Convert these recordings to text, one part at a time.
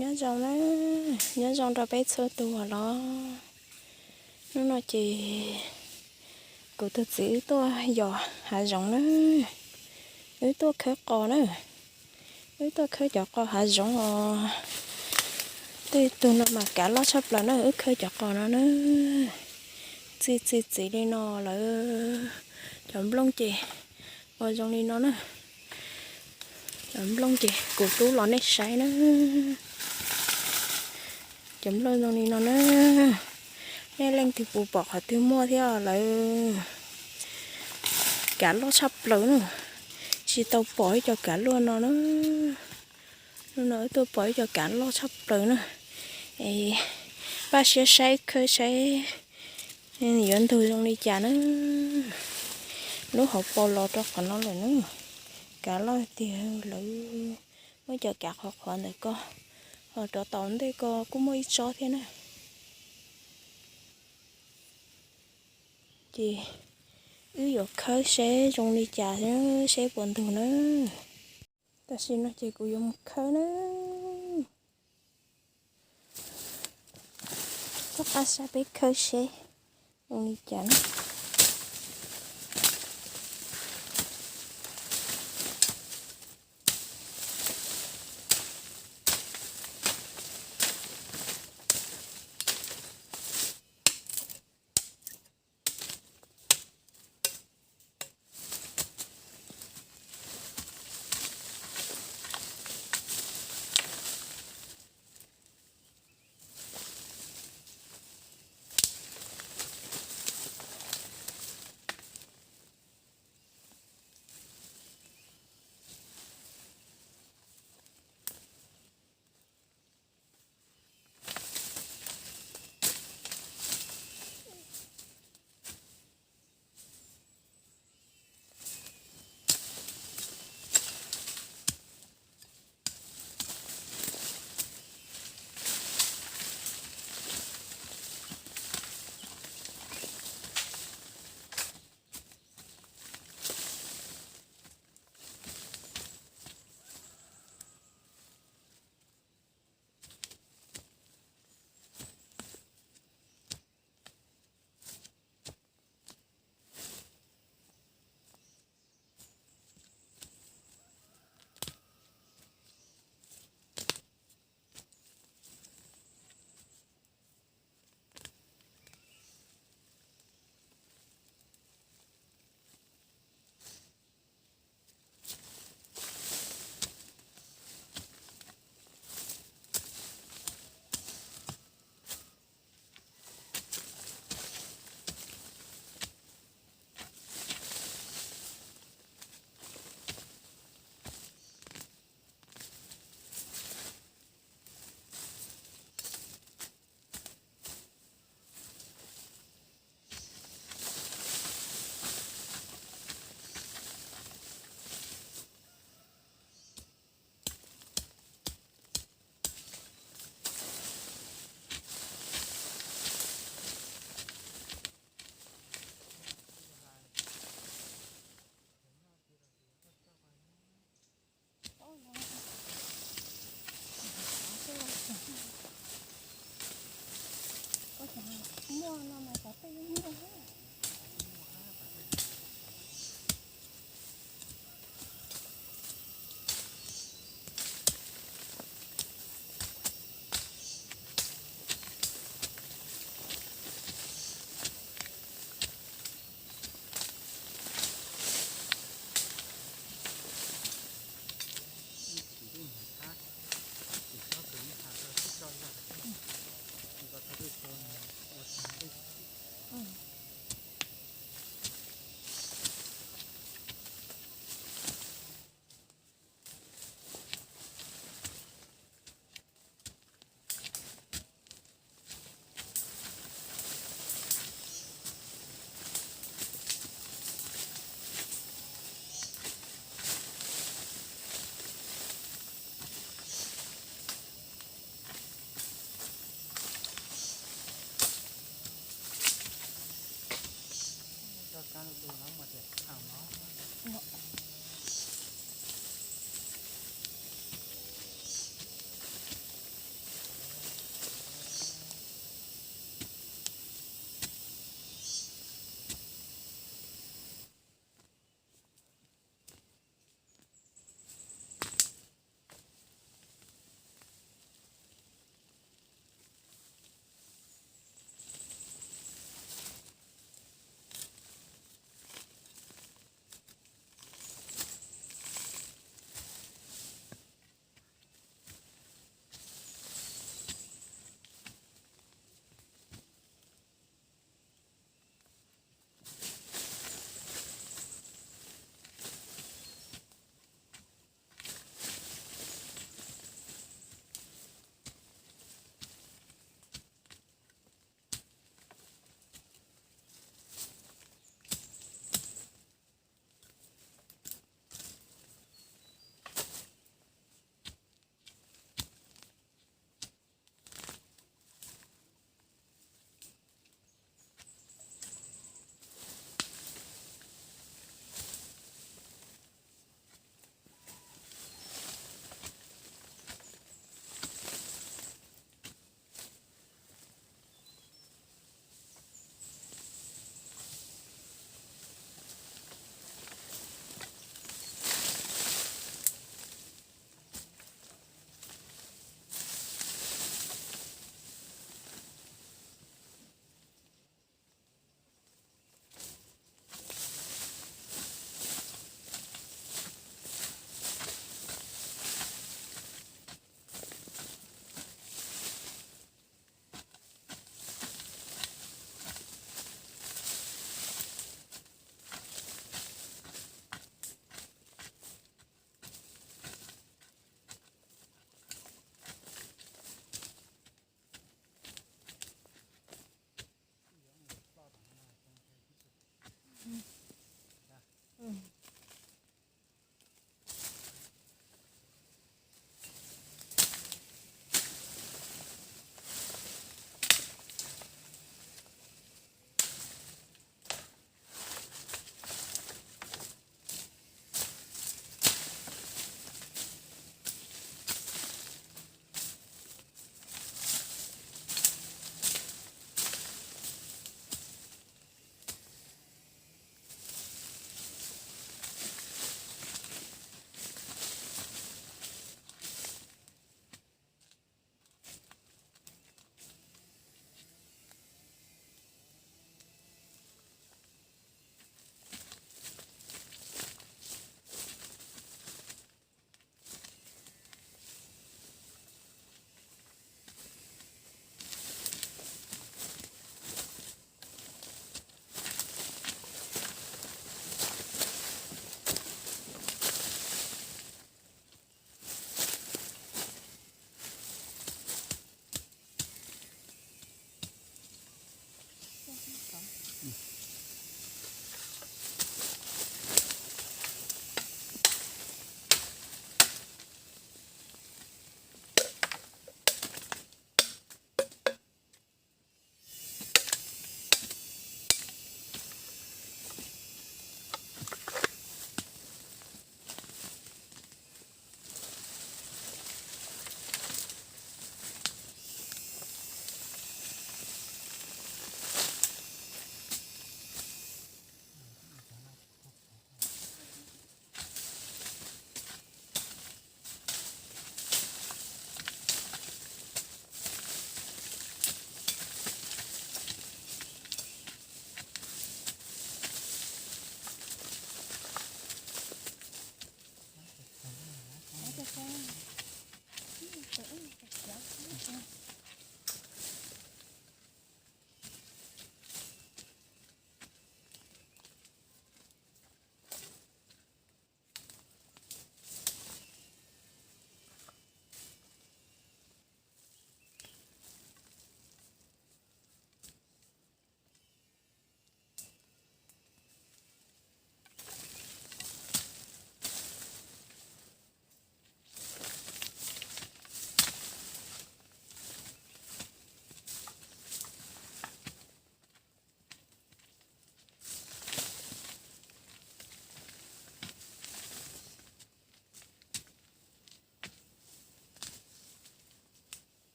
Nyob zoo na, nyob zoo rau peb txhua tus los. Hnub no ces kuv tus txiv wb tuaj yos hav zoov na, wb tuaj khawb qos na, wb tuaj khawb cov qos hav zoov os. Tej tug no mas kav loj tshaj plaws na, wb khawb cov qos no na, txi txi txiv li no lawm. Cov nplooj ces ua zoo li no na. Cov nplooj ces kuv rub los nej saib na. Cov nplooj zoo li no na. Nej leej twg puas pom qhov twg muaj thiab lawm. Kav loj tshaj plaws na. Tsis tau pom ib co kav luaj no na. Hnub no wb tuaj pom ib co kav loj tshaj plaws na. Es pab siab saib khawb saib yuav ntug zoo li cas na. Lub hauv paus los rau qhov no lawm na. Kav loj tiag lawm. Muaj cov kav qhuav qhuav ntawm ko, ho rov tom ntej ko kuj muaj ib tsob thiab na. Ces wb yuav khawb seb zoo li cas, seb puas ntug na. Tam sim no ces kuv yuav mus khawb na. Txoj qab saib peb khawb seb zoo li cas na.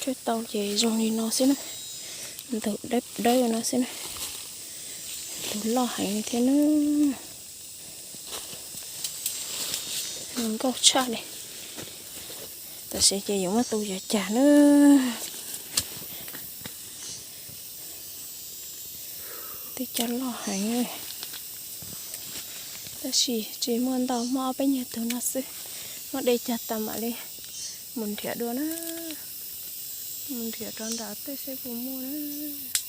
Tshawb tau ces zoo li no xwb na, ntug dawb dawb no xwb na, tus loj heev li thiab na, zoo nkauj tshaj li. Tam sim ces yuav muab tu yav cas na, tej cov loj heev. Tab sis tsis muaj ntau, muaj ob peb nyuag tug no xwb, muab de cog tas mam li mus nrhiav dua na, mus nrhiav rau nram tej seb puas muaj na.